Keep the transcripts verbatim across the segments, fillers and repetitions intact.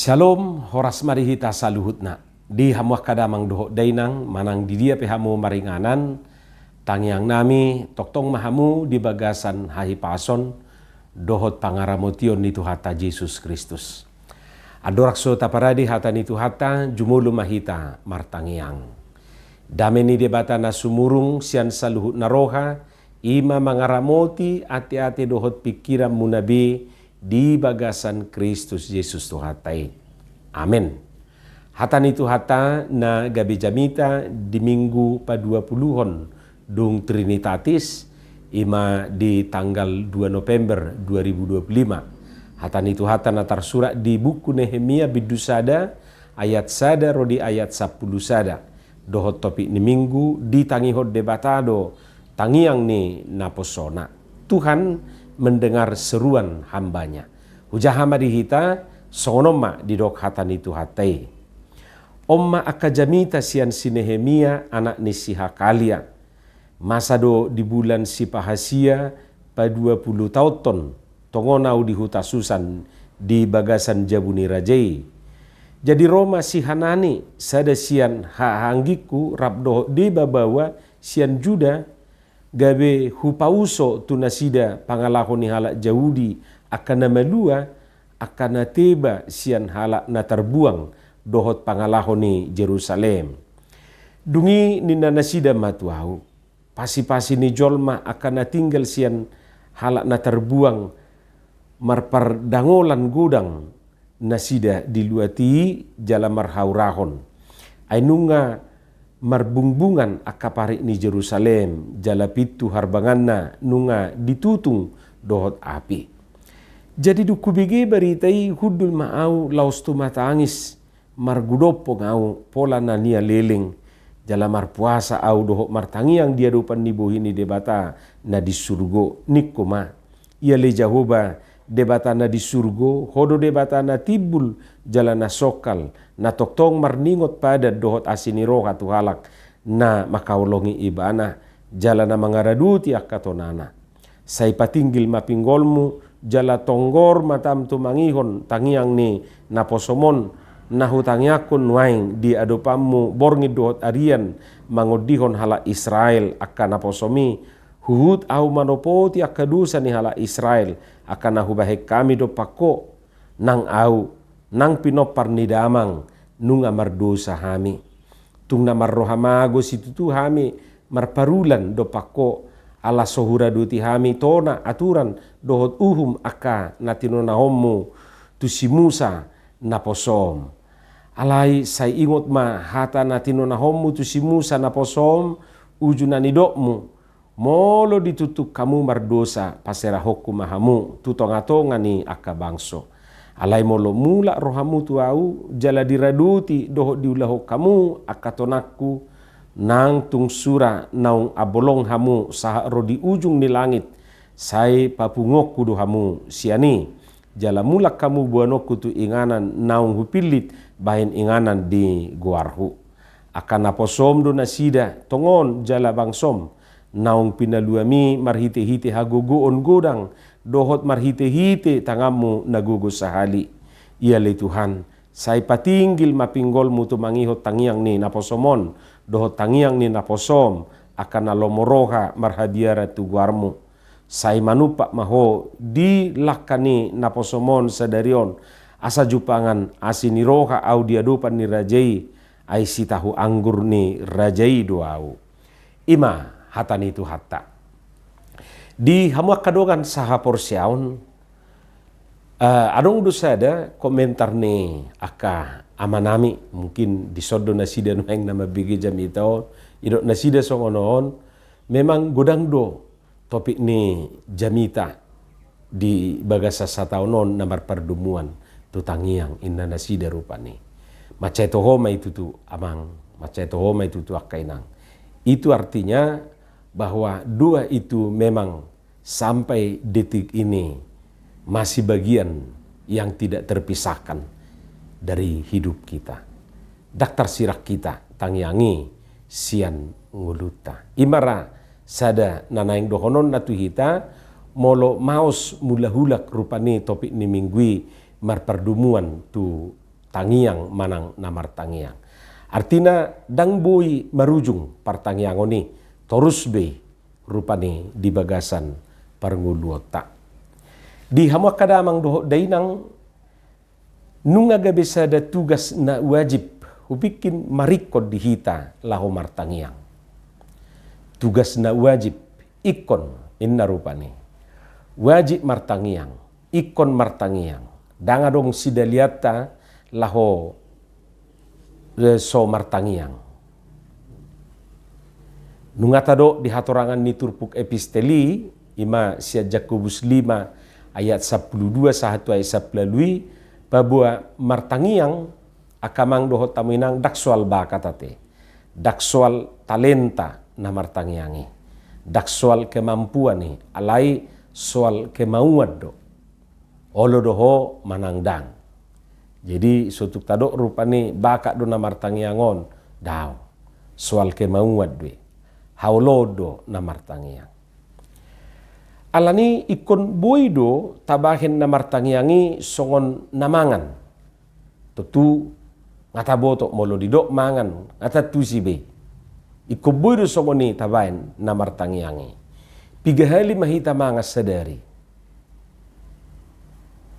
Syalom, horas ma di hita saluhutna. Di hamu angka damang dohot dainang, manang di dia pe hamu maringanan, tangiang nami, tongtong ma hamu di bagasan hahipason dohot pangaramotion ni Tuhanta Jesus Kristus. Andorang so taparade hata ni Tuhanta, jumolo ma hita martangiang. Dame ni Debata na sumurung sian saluhutna roha, i ma mangaramoti ateate dohot pingkiranmuna be di bagasan Kristus Jesus Tuhanta i. Amen. Hata ni Tuhanta na gabe jamita di Minggu paduapuluhon dung Trinitatis, i ma di tanggal dua November dua ribu dua puluh lima. Hata ni Tuhanta na tarsurat di buku Nehemia bindu sada ayat sada ro di ayat sampulu sada. Dohot topik ni Minggu, ditangihon Debata do tangiang ni naposona. Tuhan mendengar seruan hamba-Nya. Hujaha ma di hita, songon on ma didok hata ni Tuhanta i. On ma angka jamita sian si Nehemia anak ni si Hakalia. Masa do di bulan sipahasia paduapuluh taonhon, tongon ahu di huta Susan di bagasan jabu ni raja i. Jadi ro ma si Hanani, sada sian hahaanggingku, rap dohot deba baoa sian Juda, gabe hupauso tu nasida pangalaho ni halak Jahudi, angka na malua, angka na teba sian halak na tarbuang, dohot pangalaho ni Jerusalem. Dung i ninna nasida ma tu ahu, pasipasi ni jolma angka na tinggal sian halak na tarbuang, marpardangolan godang nasida di luat i jala marhaurahon. Ai nunga marbungbungan angka parik ni Jerusalem, jala pintu harbanganna nunga ditutung dohot api. Jadi dung hubege barita i, hundul ma ahu laos tumatangis, margudompong ahu pola na nialeleng, jala marpuasa ahu dohot martangiang di adopan ni bohi ni Debata na di surgo. Ningku ma, Ia ale Jahowa, Debata na di surgo, Ho do Debata na timbul jala na songkal, na tongtong marningot padan dohot asi ni roha tu halak na mangkaholongi Ibana, jala na mangaradoti angka tonana. Sai patinggil ma pinggolmu, jala tonggor matam tumangihon tangiang ni naposom on, na hutangiangkon nuaeng di adopanmu borngin dohot arian, mangondihon halak Israel angka naposom i. Huhut ahu manopoti angka dosa ni halak Israel, angka na hubahen hami dompak Ho. Nang ahu, nang pinompar ni damang, nunga mardosa hami. Tung na marroha mago situtu hami marparulan dompak Ho, ala so huradoti hami tona, aturan dohot uhum angka na tinonahonmu tu si Musa naposom. Alai sai ingot ma hata na tinonahonmu tu si Musa naposom, uju na nidokmu: Molo ditungtung hamu mardosa, paserahonku ma hamu tu tongatonga ni angka bangso. Alai molo mulak rohamu tu ahu, jala diradoti dohot diulahon hamu angka tonangku, nang tung sura naung ambolong hamu sahat ro di ujung ni langit, sai papunguonku do hamu sian i. Jala mulak hamu boanonku tu inganan naung hupillit bahen inganan ni goarhu. Angka naposom do nasida, tongon jala bangsom, naung pinaluami marhitehite hagogoon godang, dohot marhitehite tanganmu na gogo sahali. Ia ale Tuhan, sai patinggil ma pinggolmu tumangihon tangiang ni naposom on, dohot tangiang ni naposom, angka na lomo roha marhabiaran tu goarmu. Sai manumpak ma Ho di langka ni naposom on sadari on, asa jumpang asi ni roha ahu di adopan ni raja i, ai sitahu anggur ni raja i do ahu. I ma hata ni Tuhanta. Di hamu angka dongan sahaporseaon, eh, adong do sada komentar ni angka amanami, mungkin dison do nasida nuaeng na mambege jamita on, idok nasida songon on, memang godang do topik ni jamita di bagasan sataon on na marpardomuan tu tangiang, inna nasida rupani. Mansai toho ma i tutu amang, mansai toho ma i tutu angka inang. Itu artinya bahwa doa itu memang sampai detik ini masih bagian yang tidak terpisahkan dari hidup kita. Ndang tarsirang hita tangiang i sian ngolunta. I ma ra sada na naeng dohononna tu hita, molo maos mulak-ulak rupani topik ni minggu i marpardomuan tu tangiang manang na martangiang. Artina ndang boi marujung partangiangon i, torus be i rupani di bagasan parngoluonta. Di hamu angka damang dohot dainang, nunga gabe sada tugas na wajib hupingkir maringkot di hita laho martangiang. Tugas na wajib, ingkon, ninna rupani. Wajib martangiang, ingkon martangiang. Ndang adong sidalianta laho, eh, so martangiang. Nunga tadok di hatorangan ni turpuk epistel i, i ma sian Jakobus lima ayat sampulu dua sahat tu ayat sampulu ualu i, paboa martangiang angka amang dohot hamu inang ndang soal bakat ate. Ndang soal talenta na martangiang i. Ndang soal kemampuan i, alai soal kemauan do. Olo do ho manang ndang. Jadi so tung tadok rupani bakat do na martangiang on, daong. Soal kemauan do i. Haoloan do na martangiang. Alani ingkon boi do tabahen na martangiang i songon na mangan. Tontu nga taboto molo didok mangan, nga tantusi be. Ingkon boi do songon i tabahen na martangiang i. Piga hali ma hita mangan sadari?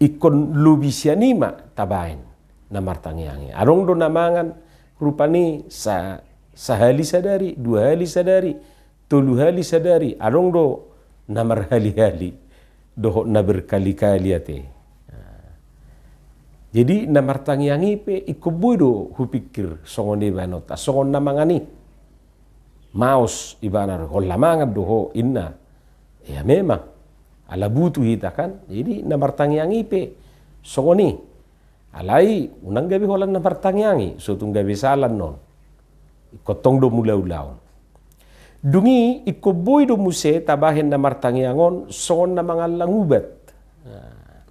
Ingkon lobi sian i ma tabahen na martangiang i. Adong do na mangan rupani sa-, sahali sadari, dua hali sadari, tolu hali sadari, adong do na marhali-hali dohot na berkali-kali ate. Nah. Jadi na martangiang i pe ingkon boi do hupingkir songon i bahenonta, songon na mangan i. Maos ibana do, holan mangan do ho, ninna. Ya memang, ala butuh hita kan. Jadi na martangiang i pe songon i. Alai unang gabe holan na martangiang i, so tung gabe sala annon. Ingkon tong do mangula ulaon. Dung i ingkon boi do muse tabahen na martangiang on songon na mangallang ubat. Nah,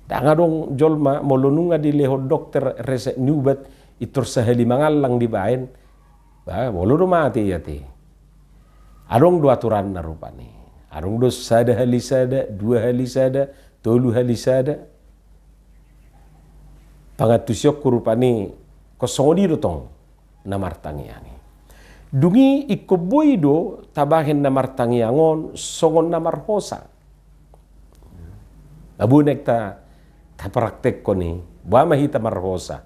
ndang adong jolma molo nunga dilehon dokter resep ni ubat, pintor sahali mangallang dibahen, bah, olo do mate i ate. Adong do aturanna rupani. Adong do sada hali sada, dua hali sada, tolu hali sada. Pangantusionku rupani, ingkon songon i do tong na martangiang i. Dung i ingkon boi do tabahen na martangiang on songon na marhosa. Nga boi naeng ta, tapraktekhon i, boha ma hita marhosa.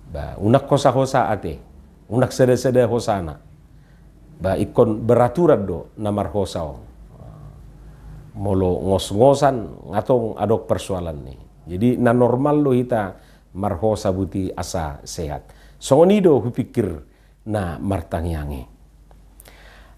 Bah, unang hosa-hosa ate, unang sada-sada hosana. Bah, ingkon beraturan do na marhosa on. Molo ngos-ngosan, nga tong adong persoalan i. Jadi na normal do hita marhosa, boti asa sehat. Songon i do hupingkir na martangiang i.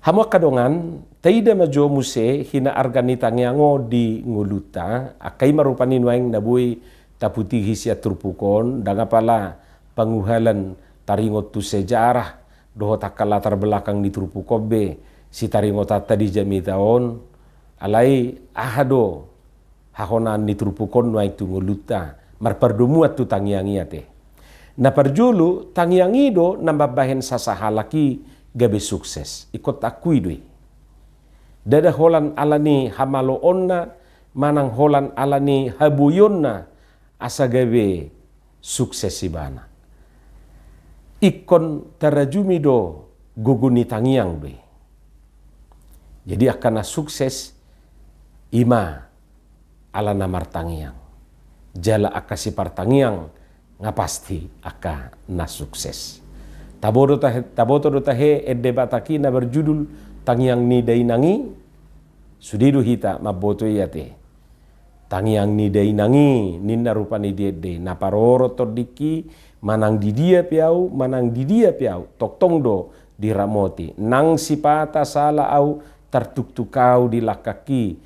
Hamu angka dongan, taida ma jo muse hinaarga ni tangiang on di ngolunta, angka i ma rupani nuaeng na boi taputihi sian turpuk on, ndang apala panguhalan taringot tu sejarah dohot angka latar belakang ni turpuk on be sitaringotanta di jamita on, alai aha do hahonaan ni turpuk on nuaeng tu ngolunta, marpardomuan tu tangiang i ate. Na parjolo, tangiang i do na mambahen sasahalak i gabe sukses. Ingkon taakui do i. Ndada holan ala ni hamaloonna, manang holan ala ni haboionna, asa gabe sukses ibana. Ingkon tarajumi do gogo ni tangiang do i. Jadi angka na sukses i ma ala na martangiang. Jala angka sipartangiang nga pasti angka na sukses. Taboto tahe, taboto do tahe ende Batak i na berjudul Tangiang ni Dainang i, sude do hita mamboto i ate. Tangiang ni dainang i, ninna rupani di ende i, na parorot tondingki, manang di dia pe ahu, manang di dia pe ahu, tongtong do diramoti. Nang sipata sala ahu, tartuktuk ahu di langkangki,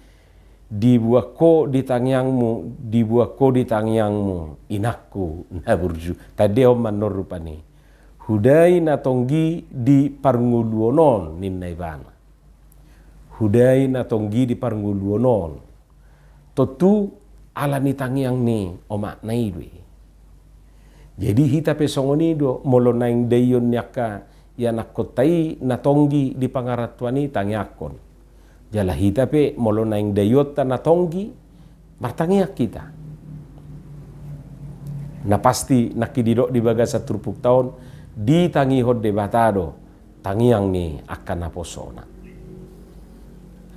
dibuat ho di tangiangmu, dibuat ho di tangiangmu, inangku na burju. Tandehon ma annon rupani. Hudai na tonggi di parngoluon on, ninna ibana. Hudai na tonggi di parngoluon on. Tontu ala ni tangiang ni omakna i do i. Jadi hita pe songon i do, molo naeng daion ni angka ianakkonta i na tonggi di pangarantoan i, tangiangkon. Jala hita pe molo naeng daionta na tonggi, martangiang hita. Na pasti nangkin didok di bagasan turpukta on, ditangihon Debata do tangiang ni angka naposona.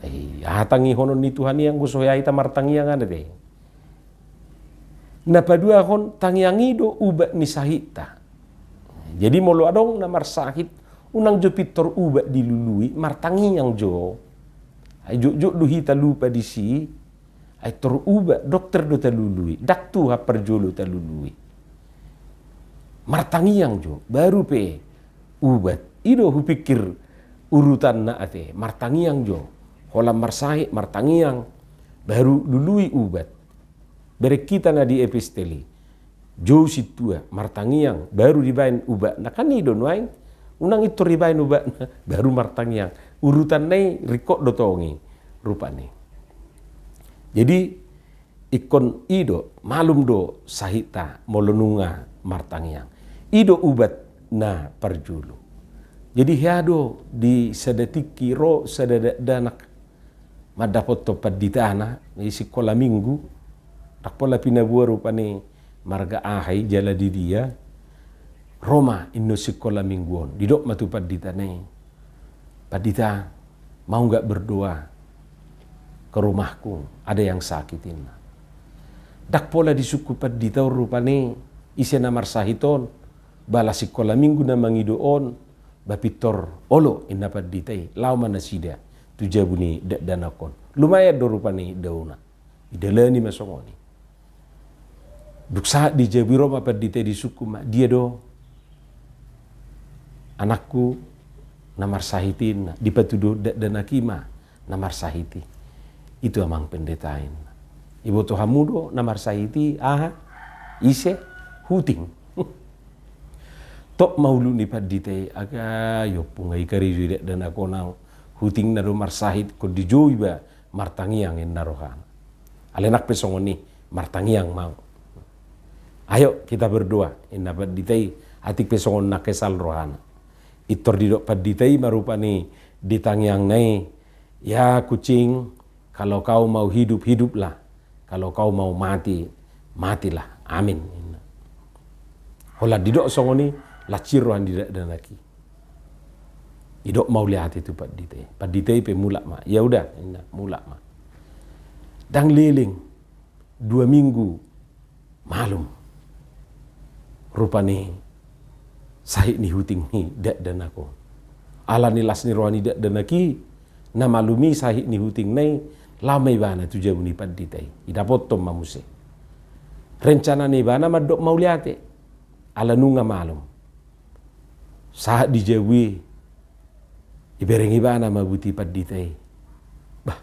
Ai, aha tangihonon ni Tuhan i anggo so hea hita martangiang, ate? Na paduahon, tangiang i do ubat ni sahitta. Jadi molo adong na marsahit, unang jo pintor ubat dilului, martangiang jo. Ai jotjot do hita lupa disi. Ai tor ubat, dokter do talului, ndang Tuhan parjolo talului. Martangiang jo, baru pe ubat. I do hupikir urutanna, ate, martangiang jo. Holan marsahit, martangiang, baru lului ubat. Bereng hita na di epistel i. Jou sintua, martangiang, baru dibaen ubatna. Kan i do nuaeng, unang pintor dibaen ubatna, baru martangiang. Urutanna i ringkot do tong i, rupani. Jadi, ingkon i do, malum do sahitta molo nunga martangiang. I do ubat na parjolo. Jadi, hea do di sada tingki ro sada dakdanak mandapothon panditana di sikola minggu, ndang pola pinaboa rupani marga aha i jala di dia, ro ma inna sikola minggu on, didok ma tu panditana i, "Pandita, mau nggak berdoa ke rumahku, ada yang sakit," inna. Ndang pola disungkun pandita on rupani ise na marsahit on, ba ala sikola minggu na mangido on, ba pintor olo, inna pandita i, laho ma nasida tu jabu ni dakdanak on. Lumayan do rupani daona. Didalani ma songon i. Dung sahat di jabu i ro ma pandita i, disungkun ma, "Dia do anakku na marsahit i?" inna. Dipatudu dakdanak i ma na marsahit i. "Itu, Amang Pendeta," inna. "Iboto hamu do na marsahit i aha? Ise?" "Huting." Tok ma ulu ni pandita i, "Aga, i ompung, ai karejo i dakdanak on au. Hutingna do marsahit, ingkon dijou iba martangiang," inna rohana. "Alai nang pe songon i, martangiang ma au." "Ayo kita berdoa," inna pandita i, atik pe songon na kesal rohana. Pintor didok pandita i ma rupani di tangiangna i, "Ya kucing, kalau kau mau hidup, hiduplah. Kalau kau mau mati, matilah. Amin," inna. Holan didok songon i, lansir roha ni dakdanak i. Didok mauliate tu pandita i. Pandita i pe mulak ma. "Ya udah," inna, mulak ma. Ndang leleng dua minggu, malum rupani sahit ni huting ni dakdanak on. Ala ni las ni roha ni dakdanak i, na malum i sahit ni hutingna i, laho ma ibana tu jabu ni pandita i. Didapothon ma muse. Rencanana ibana mandok mauliate, ala nunga malum. Sahat di jabu i, ibereng ibana ma buti pandita i. "Bah,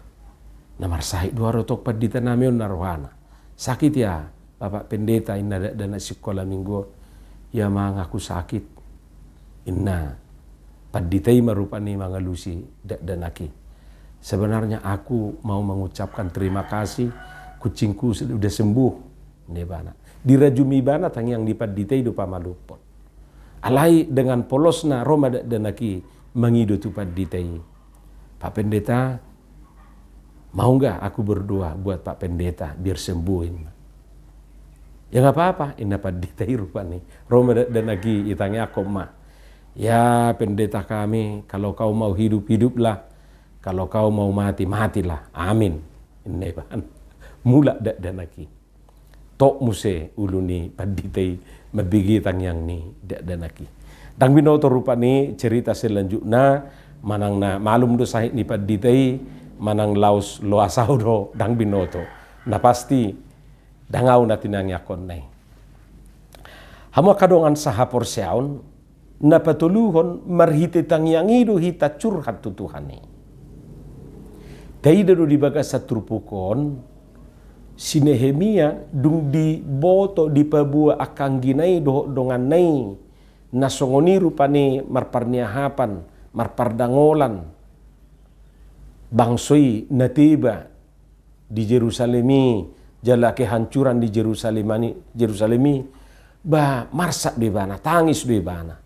na marsahit do haroa tong pandita nami on," inna rohana. "Sakit ya, Bapak Pendeta?" inna dakdanak sikola minggu on. "Ya, Mang, aku sakit," inna pandita i ma rupani mangalusi dakdanak i. "Sebenarnya aku mau mengucapkan terima kasih, kucingku sudah sembuh," inna ibana. Dirajumi ibana tangiang ni pandita i do pamalumhon. Alai dengan polosna ro ma dakdanak i mangido tu pandita i. "Pak Pendeta, mau nggak aku berdoa buat Pak Pendeta biar sembuh?" inna. "Ya, nggak apa-apa," inna pandita i rupani. Ro ma dakdanak i, itangiangkon ma. "Ya, pendeta kami, kalau kau mau hidup, hiduplah. Kalau kau mau mati, matilah. Amin," inna ibana. Mulak dakdanak i. Tok muse ulu ni pandita i mambege tangiang ni dakdanak i. Ndang binoto rupani cerita selanjutna, manang na malum do sahit ni pandita i, manang laos loas ahu do, ndang binoto. Na pasti, ndang ahu na tinangiangkonna i. Hamu angka dongan sahaporseaon, na patoluhon, marhite tangiang i do hita curhat tu Tuhan i. Taida do di bagasan turpuk on, si Nehemia dung diboto dipaboa angka anggina i dohot donganna i, na songon i rupani marparniahapan, marpardangolan bangso i na teba di Jerusalem i, jala kehancuran di Jerusalem i, Jerusalem i, ba, marsak do ibana, tangis do ibana,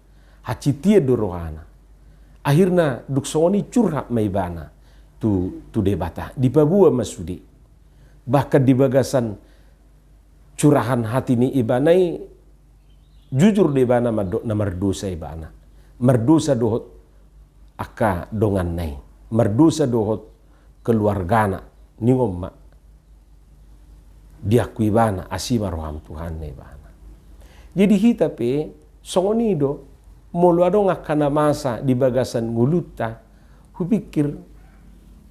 hacintian do rohana. Akhirna dung songon i curhat ma ibana tu, tu Debata, dipaboa ma sude. Bahkan di bagasan curahan hati ni ibana i, jujur do ibana mandok na mardosa ibana. Mardosa dohot angka donganna i, mardosa dohot keluargana, ningon ma, diakui ibana, asi ma roham Tuhan, ninna ibana. Jadi hita pe songon i do, molo adong angka na masa di bagasan ngolunta, hupikir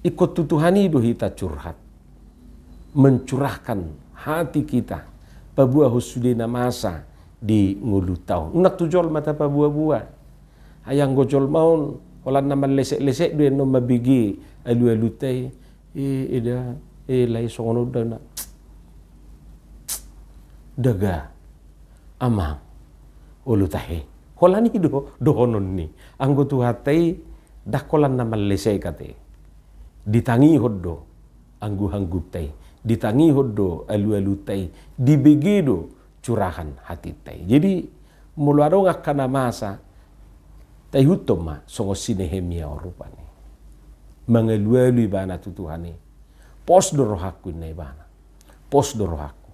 ingkon tu Tuhan i do hita curhat, mencurahkan hati kita, paboahon sude na masa di ngolunta on. Unang tu jolma tapaboa-boa. Ai anggo jolma on, holan na manlesek-lesek do i annon mambege alu-alunta i, e, eda, e, lae songon on da na. Daga, amang, olo tahe. Holan i do dohonon ni. Anggo Tuhanta i, ndang holan na manlesek ate. Ditangihon do anggup-anggupta i. Ditangihon do alu-alunta i. Dibege do curahan hatinta i. Jadi, molo adong angka na masa, taihuthon ma songon si Nehemia on rupani. Mangalu-alu ibana tu Tuhan i. Pos do rohangku, ninna ibana. Pos do rohangku.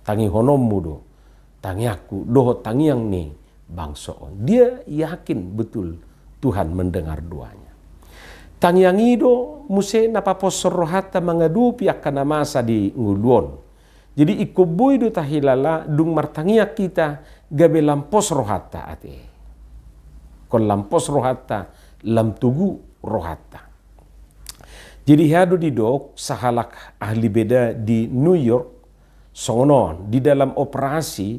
Tangihononmu do tangiangku, dohot tangiang ni bangso on. Dia yakin betul Tuhan mendengar doanya. Tangiang i do muse na paposhon rohanta mangadopi angka na masa di ngolu on. Jadi ingkon boi do tahilala dung martangiang hita gabe lam pos rohanta ate. Ingkon lam pos rohanta, lam togu rohanta. Jadi hea do didok sahalak ahli beda di New York, songon on, di dalam operasi,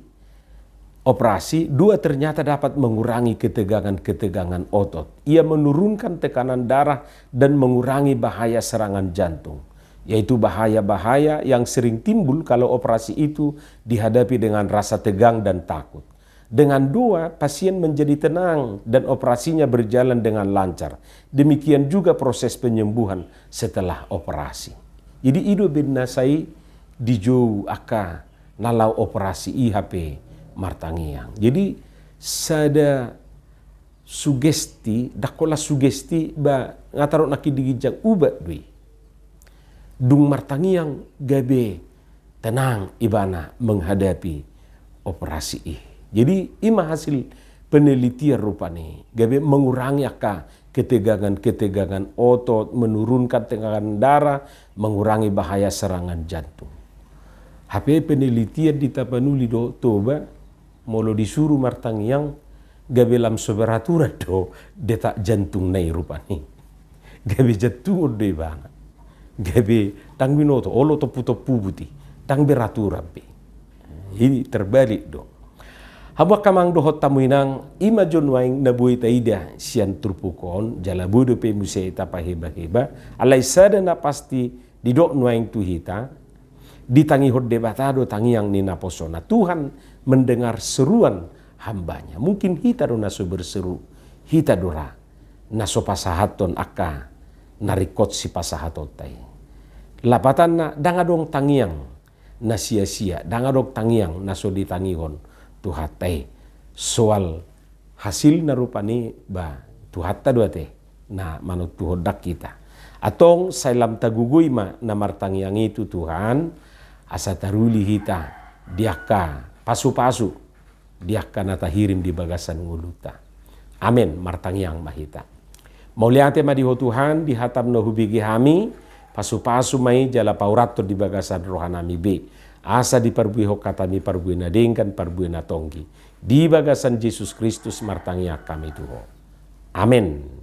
operasi, dua ternyata dapat mengurangi ketegangan-ketegangan otot. Ia menurunkan tekanan darah dan mengurangi bahaya serangan jantung, yaitu bahaya-bahaya yang sering timbul kalau operasi itu dihadapi dengan rasa tegang dan takut. Dengan doa, pasien menjadi tenang dan operasinya berjalan dengan lancar. Demikian juga proses penyembuhan setelah operasi. Jadi i do umbahen na sai dijou angka na laho operasi i hape martangiang. Jadi sada sugesti, ndang holan sugesti, ba nga taringot nangkin di ginjang, ubat do i. Dung martangiang gabe tenang ibana menghadapi operasi i. Jadi i ma hasil penelitian rupani, gabe mengurangi angka ketegangan-ketegangan otot, menurunkan tekanan darah, mengurangi bahaya serangan jantung. Hape penelitian di Tapanuli do Toba, molo disuru martangiang, gabe lam so beraturan do detak jantungna i rupani. Gabe jantungon do ibana. Gabe ndang binoto, olo tompu-tompu buti, ndang beraturan be. Ini terbalik do. Hamu angka amang dohot hamu inang, i ma jo nuaeng na boi taida sian turpuk on, jala boi dope muse tapaheba-heba. Alai sada na pasti didok nuaeng tu hita, ditangihon Debata do tangiang ni naposona. Tuhan mendengar seruan hamba-Nya. Mungkin hita do na so berseru, hita do ra na so pasahathon angka na ringkot sipasahatonta i. Lapatanna, ndang adong tangiang na sia-sia, ndang adong tangiang na so ditangihon Tuhanta i. Soal hasilna rupani, ba, Tuhanta do ate na manontuhon, ndang hita. Antong sai lam tagogoi ma na martangiang i tu Tuhan, asa taruli hita di angka pasu-pasu, di angka na tahirim di bagasan ngolunta. Amen. Martangiang ma hita. Mauliate ma di Ho Tuhan, di hataM na hubege hami, pasu-pasu ma i jala paurathon di bagasan rohanami be, asa diparbuehon hataMi parbue na denggan, parbue na tonggi. Di bagasan Jesus Kristus martangiang hami tu Ho. Amen.